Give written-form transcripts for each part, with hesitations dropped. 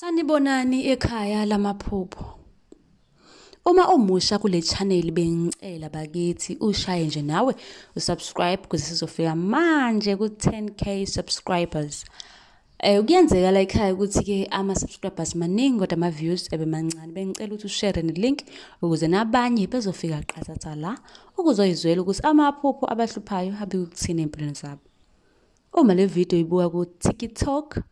Sanibonani ekhaya lamaphupho. Uma umusha kule channel bengicela bakithi ushaye nje nawe usubscribe ukuze sizofika manje ku-10K subscribers. Kuyenzeka la ekhaya ukuthi-ke ama-subscribers maningi kodwa ama-views ebe mancane. Bengicela ukuthi ushare ne-link ukuze nabanye bezofika qathatha la ukuzoyizwela ukuthi amaphupho abahluphayo abikuthini empilweni zabo. Uma le video ibuka ku-TikTok,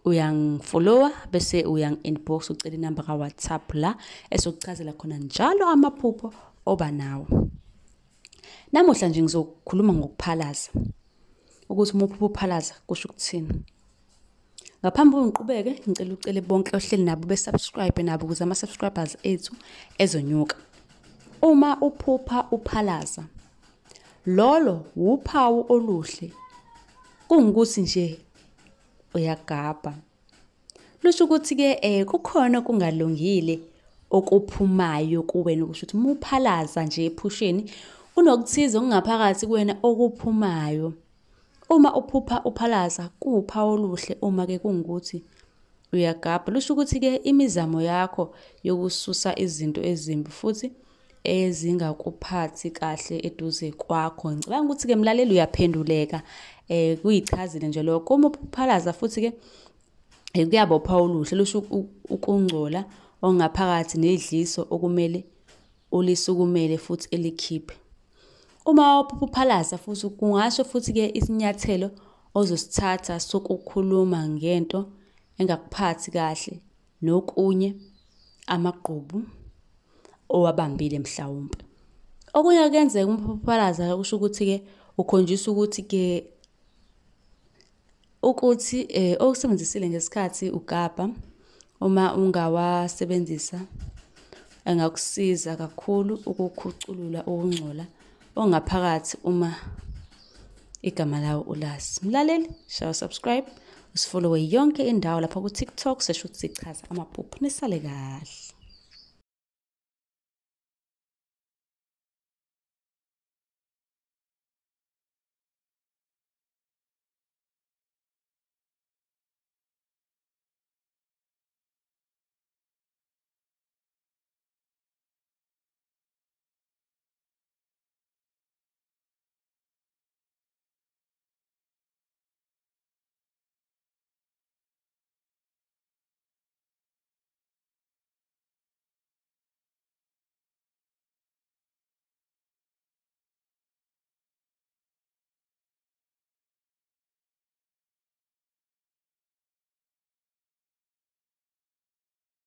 uyangifollowa bese uyangi-inbox ucela inamba ka-WhatsApp la esokuchazela khona njalo amaphupho oba nawo. Namuhla nje ngizokhuluma ngokuphalaza, ukuthi uma uphupha uphalaza kusho ukuthini. Ngaphambi kokuthi ngiqhubeke, ngicela ucele bonke ohleli nabo besubscribe nabo ukuze ama-subscribers ethu ezonyuka. Uma uphupha uphalaza, lolo wuphawu oluhle, kungukuthi nje uyagabha. Lusho ukuthi-ke kukhona okungalungile okuphumayo kuwena, kusho ukuthi uma uphalaza nje ephusheni kunokuthize okungaphakathi kuwena okuphumayo. Uma uphupha uphalaza kuwuphawu oluhle uma-ke kungukuthi uyagabha. Lusho ukuthi-ke imizamo yakho yokususa izinto ezimbi futhi ezingakuphathi kahle eduze kwakho. Ngicabanga ukuthi-ke mlaleli uyaphenduleka, kuyichazile nje lokho. Uma uphalaza futhi-ke kuyaba uphawu oluhle, lusho ukungcola okungaphakathi nedliso okumele ulisukumele futhi elikhiphe. Uma uphalaza futhi kungasho futhi-ke isinyathelo ozosithatha sokukhuluma ngento engakuphathi kahle nokunye amagqubu owabambile mhlawumpe. Okunye kuyenzeka uma uphalaza kusho ukuthi-ke ukhonjiswa ukuthi-ke ukuthi okusebenzisile ngesikhathi ugabha, uma ungawasebenzisa engakusiza kakhulu ukukhuculula ukungcola ongaphakathi uma igama lawo ulazi. Mlaleli, shaya subscribe, usifollowe yonke indawo lapha ku-TikTok, sesho ukuthi sichaza amaphupho. Nisale kahle.